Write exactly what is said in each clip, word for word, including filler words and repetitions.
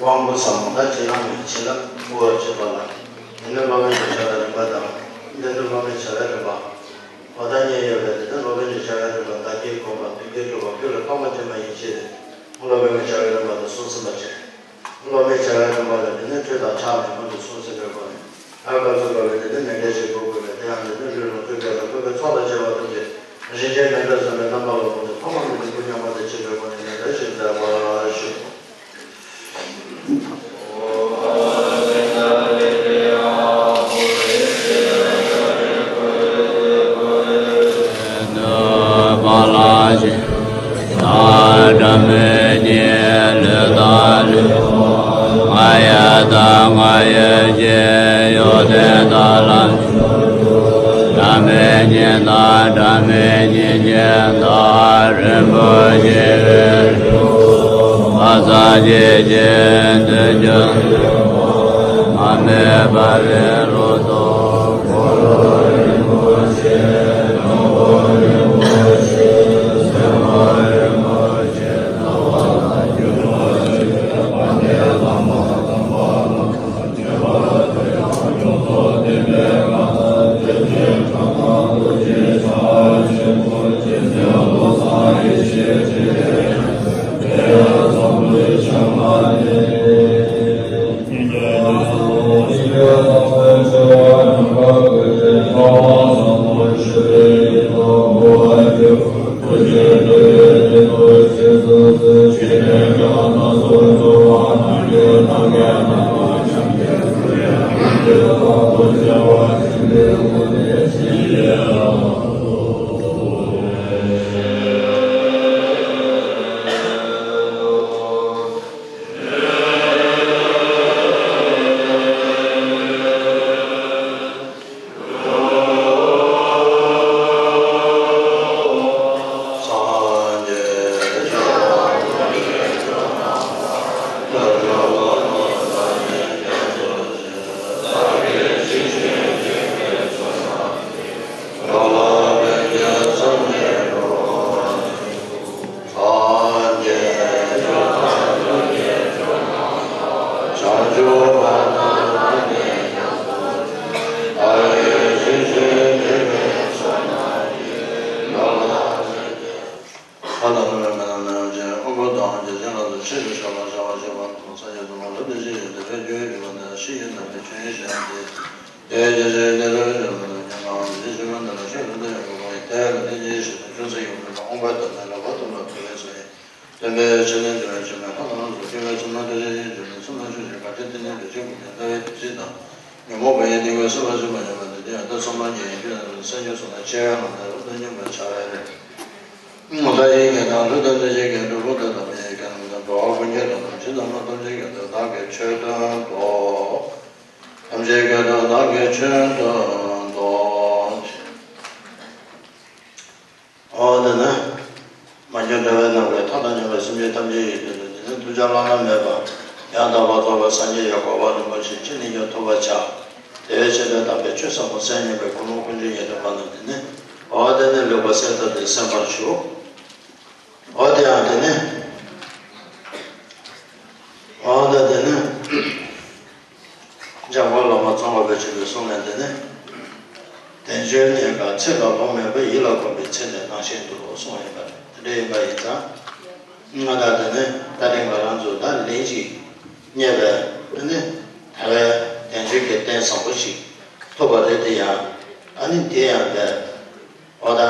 དབང་པོ་ཚང་མ་ད་ཅི་རང་ནས་བྱིན་རླབས་འབུལ་བར་བྱེད་པ་ལ། དེ་ནས་སློབ་དཔོན་གྱི་བྱ་བའི་རིམ་པ་དང་། འདི་ནི་སློབ་དཔོན་བྱ་བའི་རིམ་པ། འོ་ད་གཉིས་ཡོད་པས་དེ་ནི་སློབ་དཔོན་གྱི་བྱ་བའི་རིམ་པ་བདག་བསྐྱེད་བསྒོམ་པ་བདུད་རྩི་སྤྱོད་པ་རྒྱུད་ལ་གཏོགས་པ་ཅན་མ་ཡིན་ཞེས། སློབ་དཔོན་གྱི་བྱ་བའི་རིམ་པ་དེ་གསུངས་ཟིན་པ་བྱས། སློབ་མའི་བྱ་བའི་རིམ་པ་ལ་དེ་ནི་ཁྲུས་དང་ཕྱག་ནས་མུ་མཐུད་སྲུང་བརྩི་དགོས་པ་ནི། ཨ་དཀར་ཚུགས་པ་བས་དེ་ནི་མེ་འདྲས་ཤིག་དགོས་དགོས་པས་དེ་ཡང་དེ་ནི་ལུས་ལ་བཀོད་པས་དང་བཀོད་པའི་ཚོགས་དང་བཅས་པ་ཐམས་ཅད་རིན་ཆེན་མེ་འདྲ་བཟུམ་པའི་རྣམ་པ་ལ་བསྒོམས་ཏེ་ཐོག་མ་མེད་པའི་སྐུ་མཉམ་པ་དང་བཅས་པའི་སྒོ་ནས་མེ་འདྲ་ཞིག་མཛད་པར་ཞུ། ཨ་ལ་ལ་ལ་ལ་ལ་ལ་ལ་ལ་ལ། ཨོ་བོ་དང་རྒྱལ་ཆེན་ལ་སོགས་ཆོས་ཀྱི་ཕྱོགས་ལ་བྱ་བ་བྱེད་པ་དང་། སངས་རྒྱས་སྟོང་པ་རབ་ཏུ་ཕྱིན་ཡོད་དེ། བོད་ཀྱི་ཡུལ་པ་འདི་ལ་ཤེས་ཡོན་དམ་པའི་ཆོས་ཉན་ཞིང་དེ། དེའི་རྒྱལ་སྲས་ནི་རབ་ཡོད་པ་དང་། ཉམ་ང་རྗེ་བཙུན་མ་འདི་ལ་ཆོས་ལུང་དུ་ཡང་དགོས་པ་ཡིན། དེ་ལ་ནི་རྗེས་ཤེས་དང་ཅུང་ཟད་ཡོངས་གྲོལ་དང་། དབང་པོ་དང་ལྡན་ལ་བར་དུ་ལ་དུ་བའི་ཚོགས་ཡིན། སྟོན་པའི་ཕྱག་ལེན་དེ་བས་ཆེ་མེད་ལྷ་དང་ལྷ་མོ་སོགས་སྐྱེ་བོའི་ཚོགས་རྣམས་ཐམས་ཅད་ཀྱི་རྒྱུད་ལ་ཚུལ་ཁྲིམས་ཆོས་བཞིན་ག་ཏེ་བསྟེན་ནས་འདུལ་བྱེད་ཀུན་ཀྱང་ལྟ་བའི་བདུད་རྩི་དང་། ཉོན་མོངས་པ་ཡི་གདིང་བས་གསོད་པར་བྱེད་པ་ཡིན་པ་འདི་དེ་ཡང་ལྟ་ཚང་མ་ཉིད་ཡིན་རྒྱུ་ན་རེ་སངས་རྒྱས་སོགས་ལ་སྐྱེ་བའི་ངང་ལས་རབ་ཏུ་བསྙེན་པར་བྱ་བའི་རེ། ལྷ་ཡི་སྐད་དང་ཀླུ་དང་གནོད་སྦྱིན་སྐད་དུ་ཀླུ་དང་ཐམས་ཅད་སྐད་དུ་འགྲོ་བ་ཀུན་གྱི་དོན་དུ་ཇི་ཙམ་པ་ཐམས་ཅད་སྐད་དུ་བདག་གིས་ཆོས་བསྟན་ཏོ། ཐམས་ཅད་སྐད་དུ་བདག་གིས་ཆོས་བསྟན་ཏོ། ཨོ་དེ་ནས། མ་གྱུར་འབྲལ་བའི་རྣམ་པའི་མཐའ་དང་མཉམ་པའི་སེམས་ཅན་ཐམས་ཅད་ཡོད་དུས་ལ་དེ་ནི་ཐུགས་བྱམས་བླ་ན་མེད་པ། ཡང་དག་པར་རྫོགས་པའི་སངས་རྒྱས་ཀྱི་གོ་འཕང་རིན་པོ་ཆེ་ཅི་ནས་ཀྱང་ཐོབ་པར་བྱ། དེ་བས་ཆེས་ཐོས་དམ་པའི་ཆོས་ཟབ་མོ་གསན་སྙམ་པའི་ཀུན་སློང་ཀུན་འབྱུང་ཡོན་ཏན་མ་རྣམས་དེ་ནི། ཨོ་དེ་ནི་ལེགས་པར་གསལ་བཏབ་སྟེ་གསན་པར་ཞུ། ཨོ་དེ་ཡང་དེ་ནི། ཨོ་ད་དེ་ནི། འཇམ་མགོན་བླ་མ་ཙོང་ཁ་པ་ཆེན་པོའི་གསུང་ལས་འདི་ནི། བསྟན་བཅོས་རྙེད་དཀའ་ཚེ་ལ་ལོང་མེད་པ། ཡིད་ལ་གོམས་པའི་ཚེ་འདིར་སྣང་ཞིང་དུ་གསུངས་ཡོད་པ་རེད། དེ་འདྲ་ཡིན་པ་ཡིན་ཙང་། ང་དང་དེ་ནི་ད་རེས་ང་རང་ཚོ་ད་ལན་ཅིག་རྙེད་པའི་དེ་ནི་ད་བའི་བསྟན་བཅོས་ཀྱི་རྟེན་བཟང་པོ་ཞིག་ཐོབ་པ་རེད། དེ་ཡང་ཨ་ནི་དེ་ཡང་དེ་ཨོ་ད་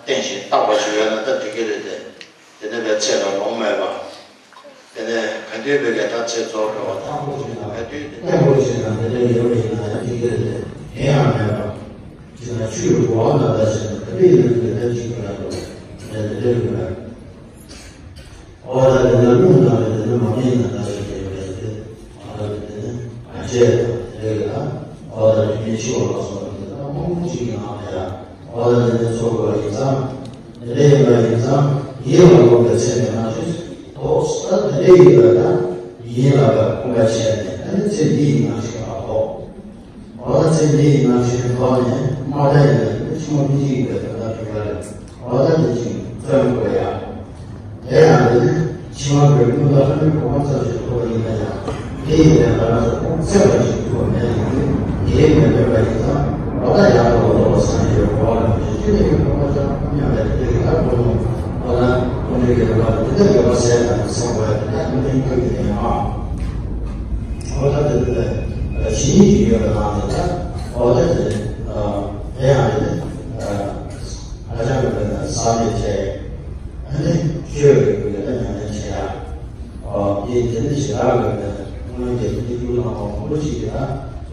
བསྟན་ཞིང་བརྟག་པ་ཞིག་ཡོད་ན་ད་འགྲིག་གི་རེད་དེ། དེ་ནས་བའི་ཚེ་ལ་ལོང་མེད་པ། དེ་ནས་ག་དུས་བའི་ག་ད་ཚེ་རྫོགས་འགྲོ་བ་དང་། ག་དུས་དེ་བརྟན་པོ་ཞིག་དང་དེ་འདྲ་ཡོད་པ་ཡིན་ན་ཡང་འགྲིག་གི་རེད་དེ། དེ་ཡང་མེད་པ། ཅི་ན་ཆུ་ཡི་གོ་བ་ན་ད་ཞིག་ན་ག་དུས་ཡིན་ན་དེ་འདྲ་ཅིག་ཡོད་ན་འགྲོ་བ་དེ་འདྲ་ཡོད་པ། ཨོ་ད་དེ་ན་རླུང་ནང་ལ་དེ་ན་མ་རྨིས་ན་ད་ཞིག་ཡོད་པ་རེད་དེ། ཨོ་ད་དེ་ན་ང་བཅས་དང་དེ་རེད་ལ། ཨོ་ད་དེ་ནས་འཆི་བ་ལ་སོགས་པ་དེ་ད་མང་པོ་ཅིག་ཡང་ཡ། ཨོ་ད་དེ་ནས་ཚོར་དགོས་པ་ཡིན་ཙང་། དེ་འདྲ་ཡིན་པ་ཡིན་ཙང་ཡིད་ལ་ལོག་པའི་ཚེ་འདི་ནང་བཞིན་དུ་ད་དེ་འདྲ་ཡིན་པ་ལ་ཡིད་ལ་བ་ཀུན་དགའ་བྱས་ནས་ཨ་ནི་ཚེ་འདི་ཡི་ནང་བཞིན་ཨ་ཕོག་ཨོ་ད་ཚེ་འདི་ཡི་ནང་བཞིན་ཐོག་ནས་མ་ད་ཡིན་ན་ཕྱི་མ་མི་འཇིག་པའི་ད་ལྟ་དུས་ལ་རེད། ཨོ་ད་དེ་ཅིག་བརྩོན་དགོས་ཡ། དེ་ཡང་དེ་ནི་ཕྱི་མ་པའི་ཀུན་དགའ་ཨ་ནི་གོ་འཕང་ཙམ་ཞིག་ཐོབ་པ་ཡིན་ན་ཡང་། དེ་ཡིན་ནའི་ང་རང་ཚོ་ཁོང་ཚད་པ་ཞིག་ཐུབ་པ་མེད་ཡིན་གྱི། དེའི་མེད་པའི་བར་ཡིན་ཙང་། ཨོ་ད་ཡང་དུ་ལོག་ལ་སངས་རྒྱས་གོ་བ་ལ་མི་ཤེས་ཅི་ནས་ཀྱང་ཁོ་ན་ཅང་སྙམ་པའི་དེ་ཡི་ལྟར་དགོས་ནོ། ཨོ་ད་ཀུན་འདུས་ཀྱི་རིམ་པ་དེ་འདྲ་ཡོད་པ་ཟེར་དང་གསུངས་པ་དེ་འདྲ་ཀུན་འདུས་ཀྱི་ཡིན་ཨ། ཨོ་ད་དེ་འདྲ་ལ་ཞི་ཉིད་ཀྱི་ཡོད་པ་དང་དེ་ལྟར་ཨོ་ད་དེ་དེ་ཡང་དེ་ནི། ཨ་ཅག་གི་བོད་ནས་བསམ་པའི་ཆེད། ཨ་ནི་ཆོས་ཀྱི་བོད་ལ་ཉམས་ལེན་བྱེད་ཡ། ཨོ་དེ་དེ་ནི་ཞི་ལྷག་གི་བོད་ནས་སྔོན་གྱི་སྙིགས་དུས་ལ་མང་པོ་ཞིག་གིས་ད་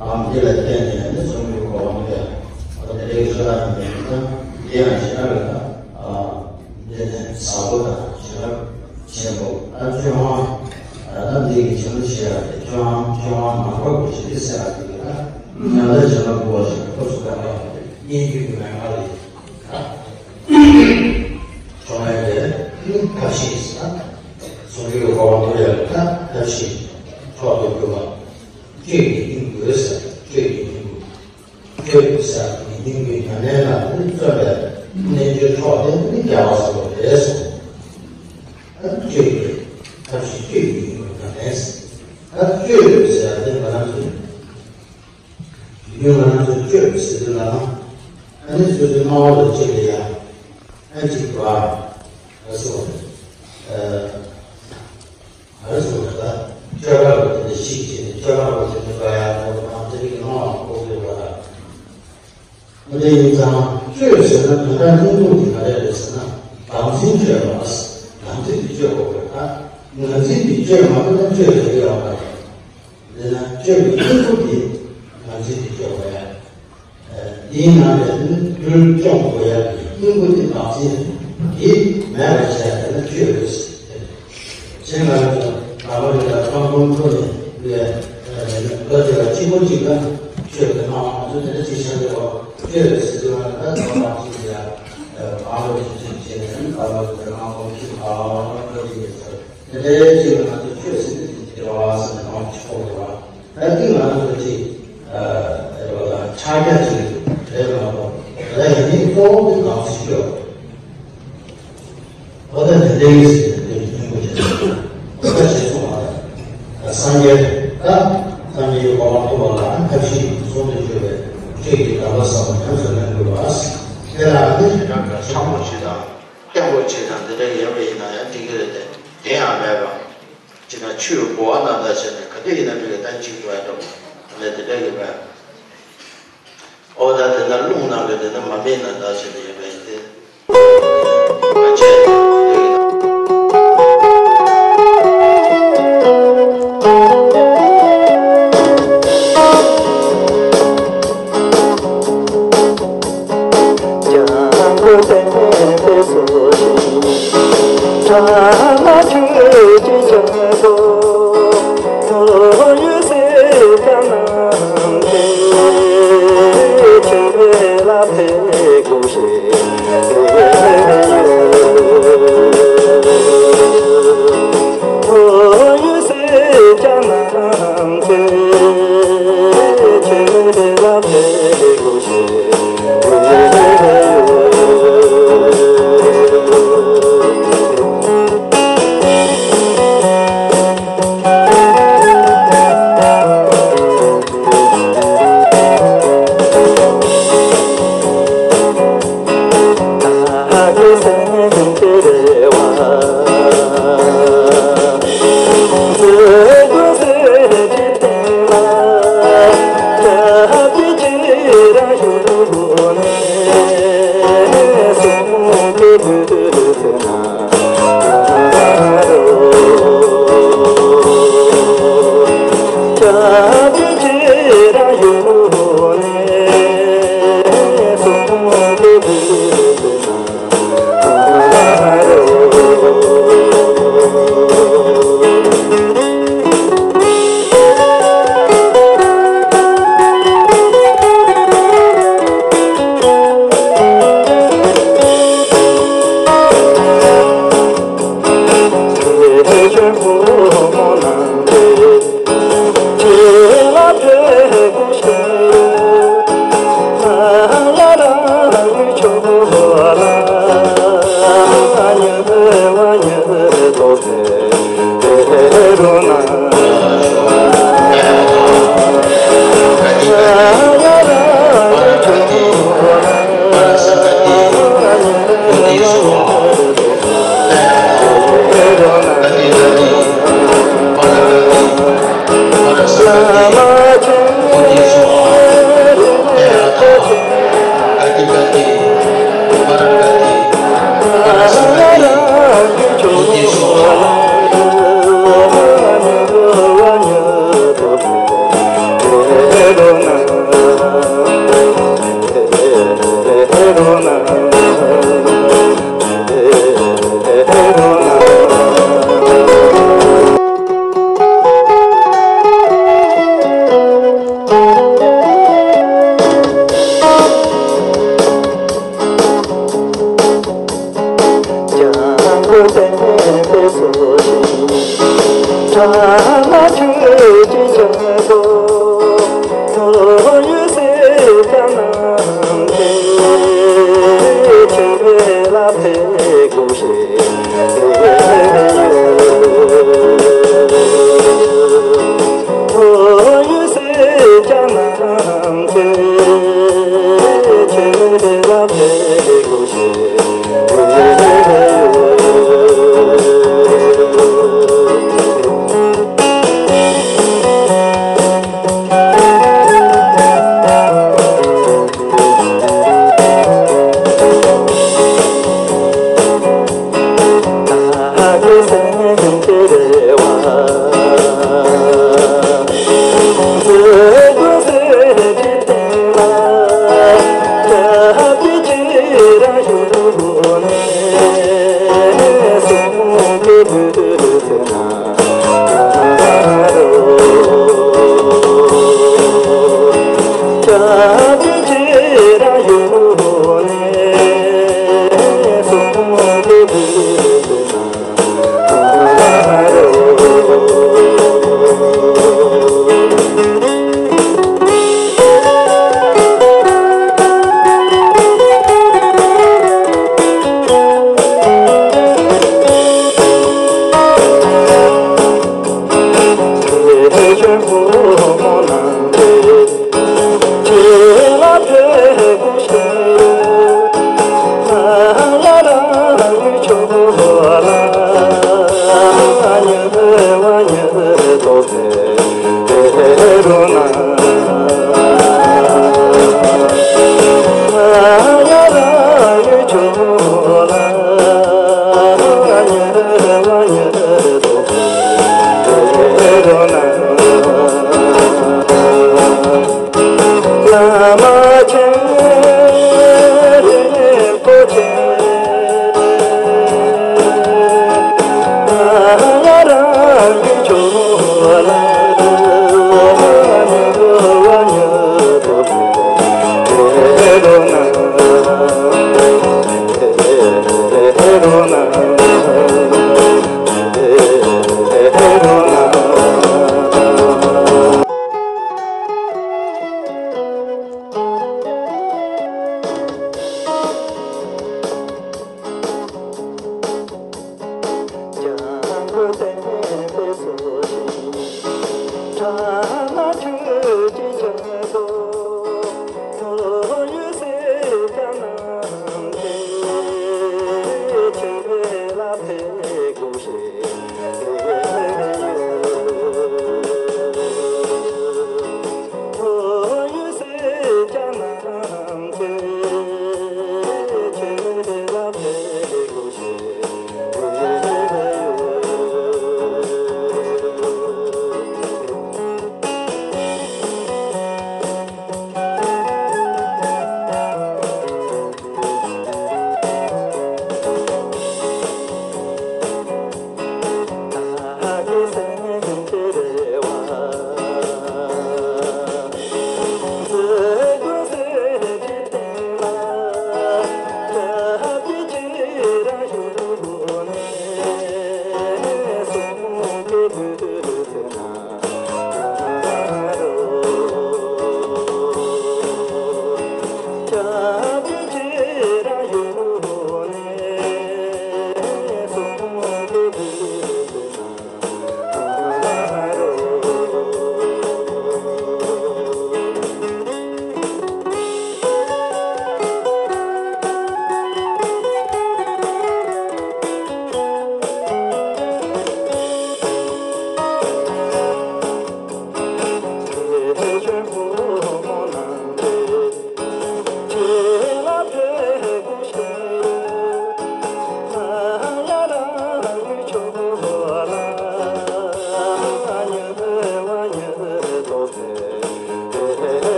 ལམ་འདི་ལ་བརྟེན་ནས་ནི་གསུང་རྒྱུ་གོ་འཕང་ཡོད། ཨོ་དེ་འདྲའི་ཞི་ལྷག་ཡིན་པས་ན་དེ་ཡང་ཞི་ལྷག་གི་ད་ཨ་འདི་ནི་ཟབ་པོ་དང་ཞི་ལྷག་ཆེན་པོ་ཨ་བཅོས་མ་ཨ་ད་འདི་གི་བྱང་ཆུབ་ཤེས་རབ་དེ་བཅོས་མ་བཅོས་མ་མ་འགགས་པའི་ཞི་བདེ་སེམས་ལ་འདི་གི་ད་ཉམས་ལེན་བྱེད་ན་དགོས་པ་ཞིག་ཐུགས་སུ་བཀར་བ་དེ་སྙན་བརྒྱུད་ཀྱི་མན་ངག་ལས། ཆོག་མེད་པའི་ཐབས་ཤེས་ཟེར་ན། གསུང་རྒྱུའི་གོ་འཕང་ཐོབ་ཡག་གི་ཐབས་ཤེས་མཆོག་ཏུ་གྱུར་པ། སྤྱོད་ཀྱི་སྙིང་པོ་ཟེར། སྤྱོད་ཀྱི་སྙིང་པོ། སྤྱོད་ཟེར་ནི་སྙིང་པོའི་ཉམས་ལེན་ལ་ནི་བརྩོན་པའི་རྣལ་འབྱོར་མཆོག་དེ་ནི་རྒྱལ་བ་ཟེར་བ་རེད་གསུངས། ད་སྤྱོད་ཀྱི་ཐབས་ཤེས་སྤྱོད་ཀྱི་སྙིང་པོའི་ཉམས་ལེན་ཟེར། ད་སྤྱོད་ཟེར་ཡག་དེ་ང་རང་ཚོས། དུས་རྒྱུན་ང་རང་ཚོས་སྤྱོད་ཟེར་དུས་ལ། ཨ་ནི་སོ་སོའི་སྣང་བ་ལ་ཅིག་ལ་ཡ། ཨ་ཅིག་བ། ཨ་སོ། ཨ་སོ་ད། སྤྱོད་པ་ལ་དེ་ནི་ཤིག་བྱས་ནས་སྤྱོད་པ་ལ་དེ་ནི་བ་ཡ་ཐོག་དང་དེ་རིགས་སྣང་བ་ཁོག་པའི་བ་ལ། ཨ་དེ་ཡིན་ཙང་སྤྱོད་ཟེར་ན་དོན་དག་སྙིང་པོ་དེ་ག་རེ་རེད་ཟེར་ན། བདག་འཛིན་སྤྱོད་པ། བདག་འཛིན་དེ་སྤྱོད་དགོས་པ་ད། ང་འཛིན་དེ་སྤྱོད་མ་ཐུབ་ན་སྤྱོད་ཟེར་གི་ཡོད་མ་རེད། དེས་ན་སྤྱོད་པའི་སྙིང་པོ་དེ་ང་འཛིན་དེ་སྤྱོད་པ་ཡ། དེའི་ནང་ནས་ནི་དུལ་སྐྱོང་དགོས་ཡ་གི་སྙིང་པོ་དེ་བདག་འཛིན་དེ་མེད་པར་བྱས་ཡ་དེ་ནི་སྤྱོད་དགོས་ཟེར། ཁྱེད་ང་ཚོ་ལམ་རིམ་ལ་ཁམས་ཀུན་ཐུག་ནས་ལས་ལོ་དེ་ལ་གཅིག་པོ་གཅིག་ལ་སྤྱོད་དེ་ནང་ང་ཚོ་དེ་འདྲ་གཅིག་བྱས་ཏེ་བ་སྤྱོད་དགོས་ཟེར་དུས་ང་ཚོ་ད་ཚོ་བདག་འཛིན་དེ་ཡ་བག་ལ་ཆུ་ཚོད་བྱས་ནས་ནི་བག་ལ་དེ་ནང་ཁོང་གིས་བག་ལ་ལོ་དེ་ཡོད་ཟེར། དེ་འདྲའི་ཅིག་ལ་ང་ཚོ་ཆོས་ཟེར་དུས་དེ་འདྲ་བ་ཟེར་ནས་ང་ཚོ་ཆོག་རེད་བ། ད་འདི་ང་ཚོ་ཅིག་ཨ་རེད་བ་ལ་ཕྱག་རྒྱ་ཅིག་རེད་མ་གཏོགས་ད་ཡིན་ནའི་གཙོ་བོ་དེ་གང་ཞིག་ཡོད། ཨོ་ད་དེ་འདྲའི་ཟེར་དུས་སྙིང་པོ་ཅན་ཨོ་ད་ཞེས་གསུངས་པ་ལ། ད་སངས་རྒྱས་ད་སངས་རྒྱས་ཀྱི་གོ་འཕང་ཐོབ་པ་ལ་ཐབས་ཤེས་ཀྱི་ཚོགས་འདུ་བརྗོད་པའི་ཆོས་ཀྱི་གདམས་པ་ཟབ་མོ་ཉམས་སུ་ལེན་དགོས་པ། དེ་ལ་ནི་ཞེ་དྲག་གི་ཆགས་པོ་ཅིག་དང་། བརྟན་པོ་བྱེད་དང་འདི་འདྲ་ཡོད་པ་ཡིན་ན་ཡང་འགྲིག་གི་རེད་དེ། དེ་ཡང་མེད་པ། ཅི་ན་ཆུ་ཡི་གོ་བ་ན་ད་བྱས་ནས་ག་དུས་ཡིན་ན་མི་གི་ད་འཇིག་འགྲོ་ཡ་འགྲོ་མ་ལས་དེ་འདྲ་ཡོད་པས། ཨོ་ད་དེ་ན་རླུང་ནང་གི་དེ་ན་མ་སྨིན་ན་ད་བྱས་ནས་ཡོད་པ་ཡིན་ཏེ། ང་བྱས།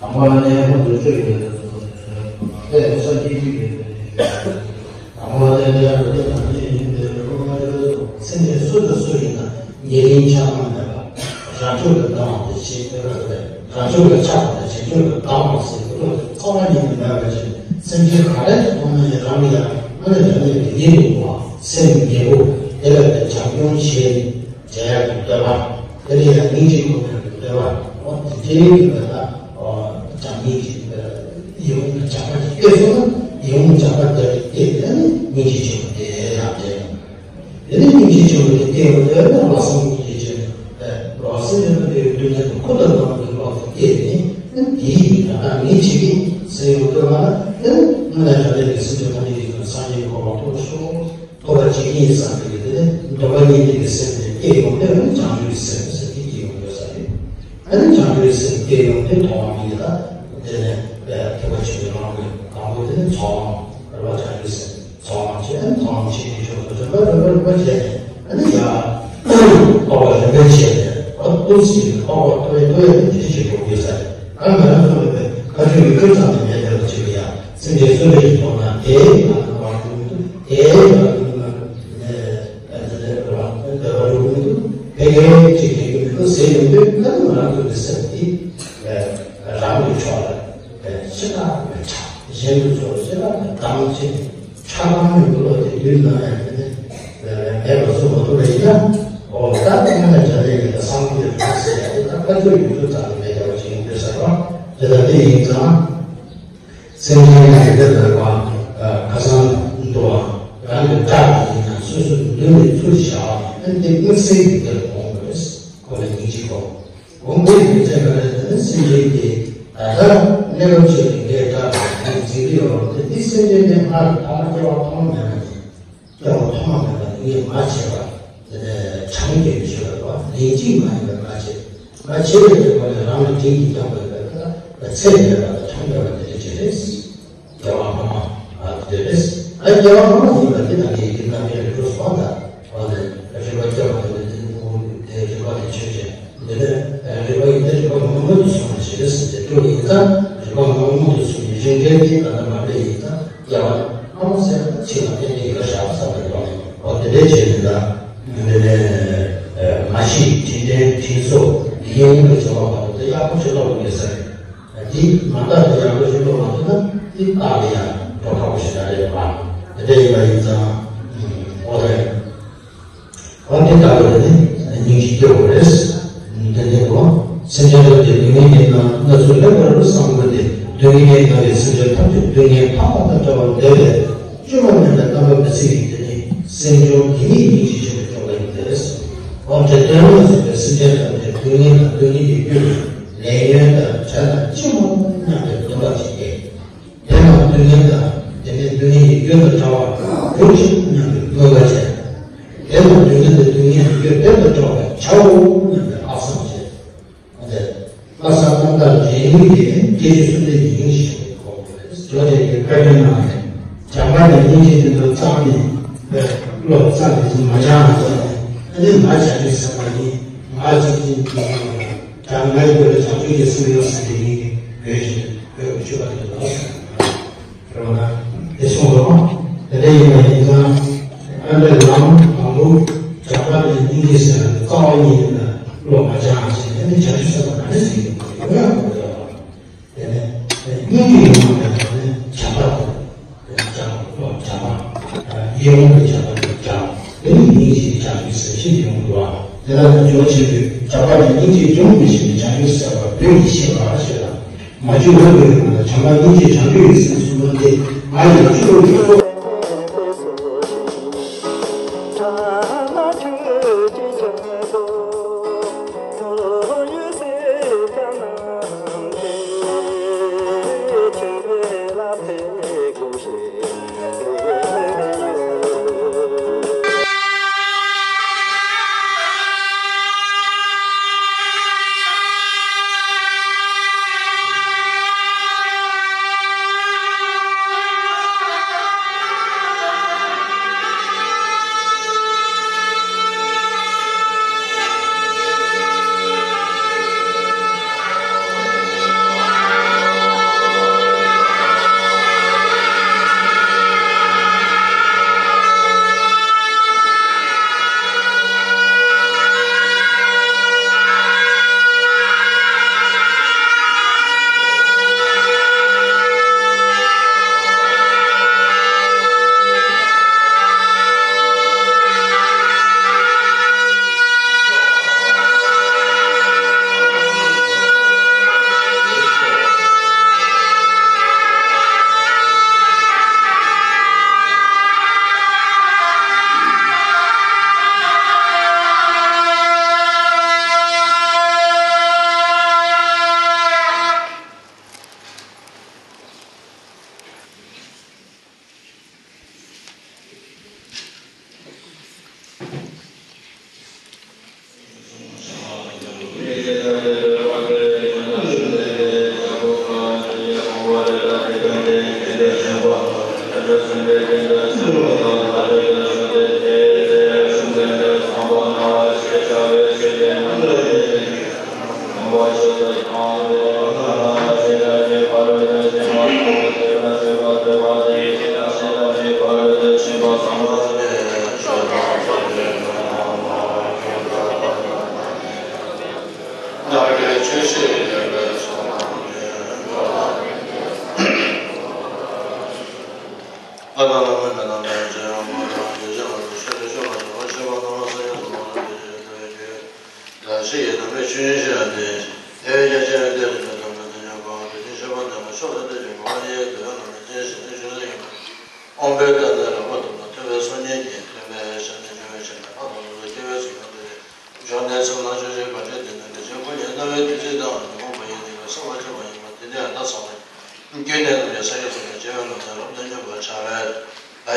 དང་པོ་ལ་གནས་སྐབས་འདོད་ཆགས་ཡོད་པའི་བཟོ་དེ་ཚོ་དེ་ལ་སངས་རྒྱས་ཀྱི་ཡོད་པའི་དང་པོ་ལ་གནས་སྐབས་འདོད་ཆགས་དང་ཅི་ཡིན་པའི་རོ་མ་ཡོད་དོ། སེམས་ཅན་སུ་དང་སུ་ཡིན་ན་ཉེ་རིང་ཆགས་སྡང་མེད་པ། རང་ཕྱོགས་ལ་སྡང་བ་དང་གཞན་ཕྱོགས་ལ་རང་ཕྱོགས་ལ་ཆགས་པ་དང་གཞན་ཕྱོགས་ལ་སྡང་བ་ཟེར་དེ་ཚོ་ཚང་མ་ཉིད་ནས་མེད་པ་ཅིག་སེམས་ཅན་ག་རེ་མཐོང་ན་ཡང་རང་ལ་ཡང་དངོས་གནས་དྲང་གནས་ཀྱི་ཡིད་དུ་འོང་བ་སེམས་ཡེ་པོ་དེ་ལ་དེ་བྱམས་སྐྱོང་བྱེད། བྱེད་ཡག་གི་འདོད་པ། དེ་ལ་ཡང་སྙིང་རྗེ་སྒོམ་ཡག་གི་འདོད་པ། འོ་དེ་འདྲའི་གི་འདོད་པ། འོ་བྱམས་སྙིང་རྗེ་ཡིད་འོང་གི་བྱམས་པ་དེ་སྐྱེས་སོང་ན་ཡིད་འོང་བྱམས་པ་དེ་སྐྱེས་ཏེ་ནི་སྙིང་རྗེ་ཆེན་པོ་དེ་ཡང་དེ་ཡང་། དེ་ནི་སྙིང་རྗེ་ཆེན་པོ་དེ་སྐྱེས་ཡོང་དུས་ནི་ལྷག་བསམ་སྙིང་རྗེ་ཆེན་པོ་དེ་ལྷག་བསམ་ཡོད་པ་དེ་ཡོད་དུས་ནི་ཁུ་དང་ནང་གི་ལོག་ཏུ་སྐྱེས་ནས་ནི་དེའི་ཡིད་ད་ལྟ་ངས་བྱེད་ཀྱི་ཟེར་ཡོང་དུས་ང་ལ་ནི་དངོས་གནས་དྲང་གནས་ཀྱི་སེམས་ཅན་ཐམས་ཅད་ཀྱི་ཡིད་ཀྱི་སངས་རྒྱས་ཀྱི་གོ་འཕང་ཐོབ་ཤོག་ཐོབ་པ་ཅིག་ཡིན་བསམ་པའི་དེ་ནི་འདོད་པ་སྙིང་རྗེ་གི་སེམས་དེ་སྐྱེ་ཡོང་དུས་ནི་བྱང་ཆུབ་ཀྱི་སེམས་ཟེར་དེ་སྐྱེ་ཡོང་དགོས་ས་རེད། ཨ་ནི་བྱང་ཆུབ་ཀྱི་སེམས་སྐྱེ་ཡོང་དུས་མཐོང་བ་མིན་ལ། དེ་ནི་ཐེག་པ་ཆེན་པོའི་ལམ་གྱི་དང་པོ་དེ་ནི་ཚོགས་ལམ་རེད་བ། བྱང་ཆུབ་སེམས་ཚོགས་ལམ་བྱས་ཨ་ནི་མཐོང་ལམ་བྱེད་ཀྱི་ཆོག་ཏུ་རིམ་པ་རིམ་པ་རིམ་པ་བྱས་ནས་ཨ་ནི་ཡར་རྟོགས་པ་རིམ་པས་བྱས་ནས་ཨ་ཏུ་ཙི་ཡིན་རྟོགས་པ་མཐོ་བའི་མཐོ་བའི་དེ་འདྲ་ཞིག་འགྲོ་དགོས་ས་རེད། ཨ་ང་རང་ཚོ་ལ་བཀའ་ཆོས་ཡི་གེ་ཙམ་དུ་མེད་བསྡད་པ་ཅིག་ལ་ཡང་སེམས་ཅན་གསོ་བའི་ཐོག་ན་དེའི་ནང་དུ་བར་དུ་མི་འདུག་དེའི་ནང་དུ་མི་འདུག་འདོད་པ་འགྲུབ་མི་འདུག་ཕལ་སྐད་ཅིག་ལས་ཀྱི་མི་འདུག་ཟེར་ཡོང་དུས་ཁ་ཐུག་ང་རང་ཚོ་གི་སེམས་འདི་རང་གི་ཕྱོགས་ལ་ཅི་ལྟར་མི་ཆགས། གཞན་གྱི་ཕྱོགས་ལ་ཅི་ལྟར་མི་སྡང་བྱས་ནས་ཆགས་སྡང་གི་བློ་དེ་ཡུལ་ན་ཡང་དེ་ནི་མེད་པར་བཟོ་མ་ཐུབ་པ་ཡིན་ན། འོ་ད་དེ་ནི་དྲན་པའི་ཡུལ་ལ་བསམ་བློ་དེ་ཚོ་ཟེར་ཡ་དེ་ད་ཁ་ཐུག་ཡུལ་དུ་ཙམ་དུ་མེད་བསྡད་པ་ཞིག་ཡིན་དུས་ཟེར་བ་དེ་ལྟ་དེ་ཡིན་ཙང་། སེམས་ཅན་ལ་ཡི་དྭགས་འདོད་པ། ཁ་སང་འདུལ་བ། རང་གི་དགྲ་དེ་ཡིན་ན་སོ་སོའི་མདུན་ནས་ཚུར་བཞག་ནས་དེ་དམིགས་བསལ་གྱི་དེར་དགོངས་དགོས། ཁོ་ལ་སྙིང་རྗེ་དགོངས། དགོངས་པའི་རྒྱུ་མཚན་ག་རེ་ཟེར་ན་སེམས་ཅན་དེ་ད་ལྟ་གནས་སྐབས་ཆོས་ཀྱི་ངའི་དགྲ་དང་དེ་འཛིན་གྱི་ཡོད་རུང་དེ་འདི་སེམས་ཅན་དེ་སྔར་ཐོག་མ་སྐྱེ་བ་ཐོག་མ་མེད་པ་ནས། སྐྱེ་བ་ཐོག་མ་མེད་པ་ནས་ངས་མ་བྱས་པ། དེ་ནས་གྲངས་ཀྱིས་མི་ཆོད་པ་ལན་གཅིག་མ་ཡིན་པར་མ་བྱས། མ་བྱས་པའི་རྗེས་ཁོ་ནས་རང་ལ་དྲིན་གྱིས་བསྐྱངས་པའི་བར་དུ་ཚད་མེད་པ་དང་གྲངས་མེད་པ་དེ་འདྲ་ཅིག་རེད། སྐྱེ་བ་སྔ་མ་དེ་རེད། ད་སྐྱེ་བ་སྔ་མ་ཡིན་པ་དེ་དང་དེའི་རྒྱུ་རྣམ་འགྲེལ་རིགས་སུ་བ་དང་བ་ལས་རིག་པ་སྐྱེ་བ་དེ་ལས་དེ་རིག་པ་དེ་ཆོས་ཅན། འདི་ནས་རིག་པ་ཡིན་ཏེ་རིག་པ་ངོ་མ་མངོན་དུ་སོང་བའི་ཕྱིར་ཟེར་ཏེ་སྤྲོས་ཡིན་ཙང་། རིག་པ་ངོ་མ་མངོན་དུ་སོང་བའི་རིགས་འགྲེལ་དེ་ད་ལྟ་མ་འགྲེལ་ཡིན་ཙང་། སྐྱེ་བ་སྔ་མ་ཟེར་ན་ཕྱི་ལ་རྟེན་འབྲེལ་གྱི་བསགས་པ་བསམ་པའི་ཐོག་ནས། འོ་དེ་འདྲའི་བྱས་ནས་ད་འདི་ནས་མ་ཤི་དྲིན་དྲན་དྲིན་གཟོ་ཡིད་འོང་གི་བྱ་བ་བར་དུ་དེ་ཡག་པོ་ཞིག་ལོག་དགོས་ས་རེད། འདི་མ་བརྟགས་ཏེ་ཡག་པོ་ཞིག་ལོག་མ་ཐུབ་ན་འདི་བརྟགས་ཏེ་ཡང་འགྲོ་ཁག་པོ་ཞིག་རེད་པ། དེ་འདྲ་ཡིན་པ་ཡིན་ཙང་། འོ་རེད། འོ་དེ་ལྟ་བུ་དེ་ནི་སྙིང་རྗེ་སྐྱེ་དགོས་རེད། དེ་ནས་འོ་སེམས་ཅན་རྣམས་ཀྱི་སྡུག་བསྔལ་ཉིད་ལ་སྣ་ཚོགས་ལེགས་པར་བསམ་དགོས་ཏེ། སྡུག་བསྔལ་མྱངས་པའི་སེམས་ཅན་ཐམས་ཅད་སྡུག་བསྔལ་ཕམ་པ་དང་བྲལ་བར་འདོད་པས། བཅོས་མ་མིན་པའི་རྣམ་པ་མི་གསལ་བའི་དེ་ནི་སེམས་བྱུང་དེ་ཉིད་སྙིང་རྗེ་ཆེན་པོ་སྐྱོང་བ་ཡིན་ཏེ། འོ་དེ་དོན་ལ་གཟིགས་པའི་སེམས་ཅན་ཐམས་ཅད་སྡུག་བསྔལ་དང་སྡུག་བསྔལ་གྱི་རྒྱུ་ལས་ཉོན་དང་བྲལ་ལ་ཅི་མང་སྙམ་པའི་འདུན་པ་བྱེད་ཀྱི། དེ་ལ་སྡུག་བསྔལ་དང་དེ་ནས་སྡུག་བསྔལ་གྱི་རྒྱུ་དང་བྲལ་བར་གྱུར་ཅིག་སྙམ་པའི་འདུན་པ་བྱེད། དེ་ལ་སྡུག་བསྔལ་དང་སྡུག་བསྔལ་གྱི་རྒྱུ་དེ་དང་བྲལ་བར་བྱའོ་སྙམ་པའི་ཨ་བསམ་བྱེད། འོ་དེ། ལྷ་ས་རྣམ་དག་རིང་ལུགས་ཀྱི་སྐྱེ་འཆི་གསུམ་ལྡན་གྱི་སྙིང་རྗེ་ཆེན་པོའི་སྒོ་ནས། ཇོ་བོ་རྗེ་ཡི་བཀའ་བཀྱོན་གནང་ནས། བྱམས་པ་དང་སྙིང་རྗེ་དེ་ཚོ་རྩ་ནས་བློ་རྩ་ནས་མ་སྦྱང་བ་ནས། ཨ་ནི་ང་བྱང་ཆུབ་སེམས་དཔའ་ཡིན། ང་གཅིག་གིས་ཀྱང་ང་ཡི་དགོས་ལ་བྱང་ཆུབ་ཀྱི་སེམས་ཡོད་ཟེར་ཏེ་ཡིན་གྱི་བོད་ཀྱི་བོད་ཀྱི་ཆོས་པ་དེ་ཚོ་ལ་ཟེར། རེད་བ་ན། དེ་གསུངས་སོ། དེ་འདྲ་ཡིན་པ་ཡིན་ཙང་། ཨ་འདྲ་ལམ་དང་པོ་བྱམས་པ་དང་སྙིང་རྗེ་ཟེར་ན་རྩ་བ་ཉིད་ཡིན་ན་བློ་མ་སྦྱངས་ཟེར་ན་ནི་བྱང་ཆུབ་སེམས་དཔའ་ག་ནས་ཟེར་གྱི་ཡོད་ཡོད་ཡང་མི་འདུག་དེ་ནས་སྙིང་རྗེ་ཡོང་བ་ནས་བྱམས་པ་དང་བྱམས་པ་བློ་བྱམས་པ་ཡིད་འོང་གི་བྱམས་པ་དང་བྱམས་དེ་ནི་སྙིང་རྗེ་བྱམས་པའི་ཟེར་ཤེས་ཡོང་འདུག་ཨ། དེ་ལ་ནི་འཇོག་ཆེན་པོས་བྱམས་པ་དང་སྙིང་རྗེ་འཇོམས་མི་ཤེས་པའི་བྱང་ཆུབ་སེམས་དཔའ་བོད་ཀྱི་ཤེས་པ་ཞེས་དང་། མ་བཅོས་འོས་པའི་ངང་ལ་བྱམས་པ་སྙིང་རྗེ་བྱང་ཆུབ་ཡི་སེམས་གསུམ་པོ་འདི་ང་ཡི་བཅུ་དྲུག་གི་སྲོག་ད་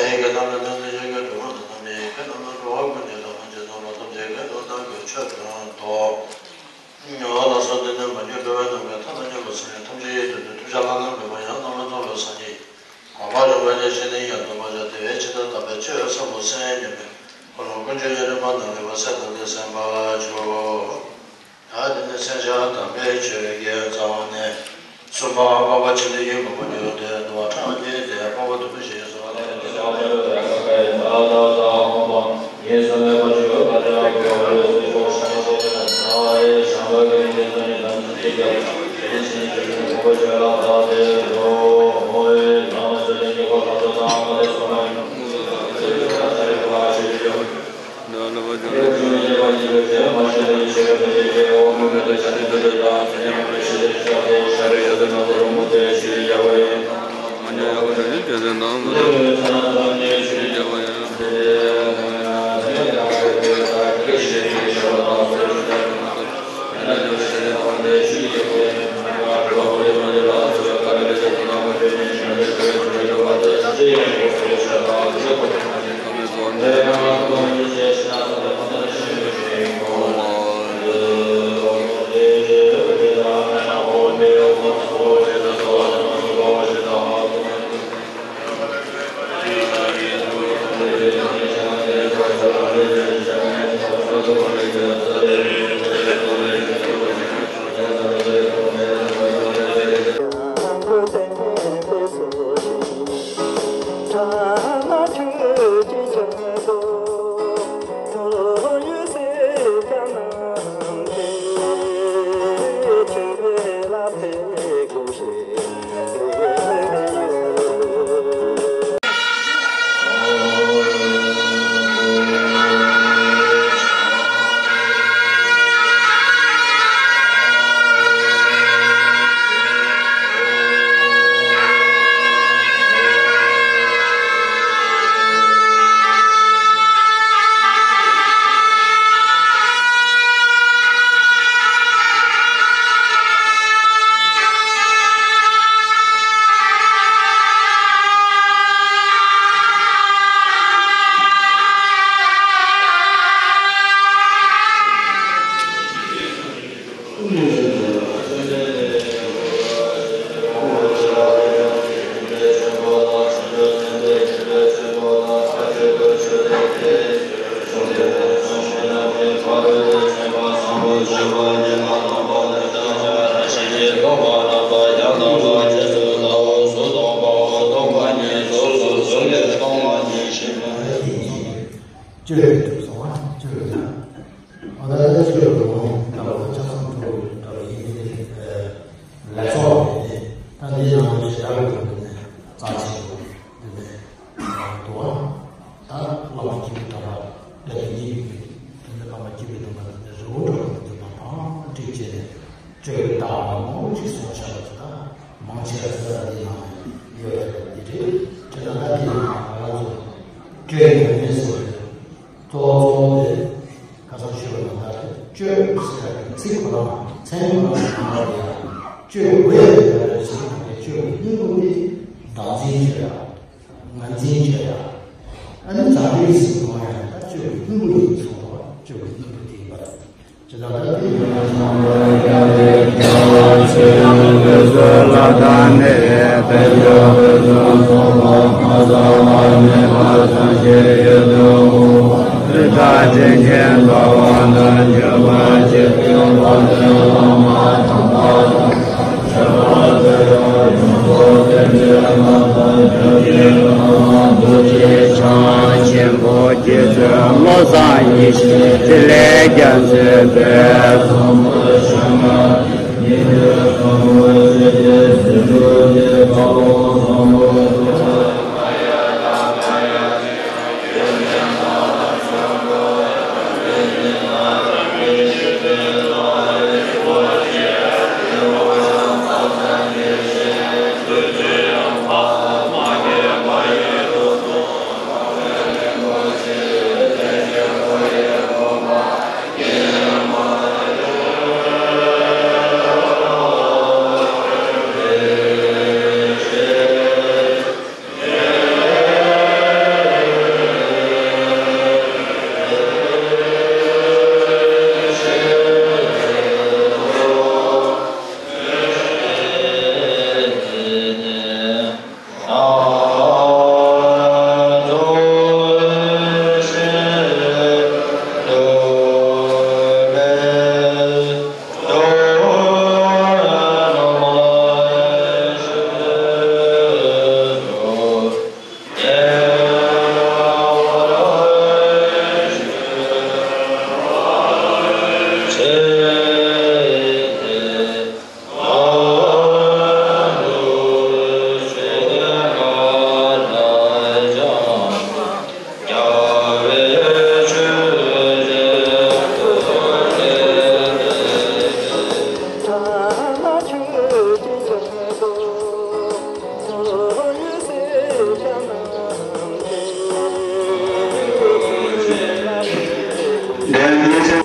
ཡི་གེ་རྣམས་ལ་ནང་དུ་བྱེད་པའི་ལམ་དང་རྣམ་པའི་ཁྱད་རྣམས་ལ་འགྲོ་བ་ཀུན་ནས་དང་མ་བྱེད་ཐོག་ལ་ཐམས་ཅད་ཀྱི་སྐད་དོད་ལྟར་གྱི་ཆོས་དང་དོན། ལ་སོགས་དེ་ནས་མ་གྱུར་འགྲོ་བའི་ནང་གི་མཐའ་དང་མཉམ་པ་ཚུལ་ནི་ཐམས་ཅད་ཡིད་དུ་འདོད་ཐུགས་རྗེ་བླ་ན་མེད་པ་ཡང་དག་པར་རྫོགས་པའི་སངས་རྒྱས་གོ་འཕང་རིན་པོ་ཆེ་ཞི་བདེ་ཡང་དག་པར་བྱ་སྟེ། མཚོན་བྱ་དམ་པའི་ཆོས་ཀྱི་རྩ་བ་ནས། གསུམ་པ་འཕགས་པ་ཆེན་པོའི་ཡུལ་མང་པོ་བརྒྱུད་དེ་འདུལ་བ་ཕྲ་མོ་སྐྱེས་ཏེ་འཕགས་པ་སྟོན་པའི་ཞིང་སུ་ལ་ལས་ཏེ། བཅོས་ཐུབ་སོང་བ། བཅོས་ཐུབ། ཨ་ད་ལྟ་ཆོས་ལ་དགོངས་ལྟ་བུ་ལྕགས་ཟམ་ཕུར་བུ་འདྲ་བ་ཡིན་ཏེ། ལས་ཚོགས་རེད། ད་འདི་ནང་ལ་ཞེ་དྲག་གི་དོན་དུ་ནས་རྩ་ཆེན་པོ་འདི་ནས་འདུག་བ། ད་བླ་མ་སྐྱེས་བུ་དམ་པ་དཔལ་ལྡན་ཉིད་ཀྱི་འདི་ནས་བླ་མ་སྐྱེས་བུ་དམ་པ་འདི་ནས་རི་བོ་འདྲ་བ་འདི་མ་ཕམ་འགྲིག་བྱས་ནས་བཅོས་དག་མང་པོ་ཅིག་གསུངས་བཞག་པ་ཅིག་དང་མང་ཆེ་བ་ཚོ་ད་འདི་ནང་ཡོད་རེད། འདི་རེད། དེ་ལ་ད་འདི་ནང་ང་རང་ཚོ་བཅོས་ཡོད་མེད་ཟེར་བའི་གཙོ་བོ་གཙོ་བོ་དེ། ཁ་སང་ཞུས་པ་ནང་ལྟར་བཅོས་ཟེར་ཡག་གི་ཚིག་ཁོ་རང་ཚན་ཁོ་རང་ཞིག་མ་རེད་ཡ། བཅོས་དགོས་ཡ་རེད་ཡ་རེད་ཟེར་ནས་བཅོས་ཀྱི་སྙིང་པོ་དེ་བདག་འཛིན་བྱེད་ཡ། ངར་འཛིན་བྱེད་ཡ། ཨ་ནི་བྱ་བྲལ་ཟེར་གོ་ཡ་རེད། ད་བཅོས་ཀྱི་སྙིང་པོ་ཡིན་གསུངས་པ། བཅོས་ཀྱི་སྙིང་པོ་དེ་ཡིན་པ་རེད། ཇི་ལྟར་ད་དེ་ཡིན་ན། ཆེན་པོ་རྗེ་བཙུན་བློ་བཟང་ཡེ་ཤེས་ལས་རྒྱ་མཚོའི་ འདས་པའི་སྙན་སེང་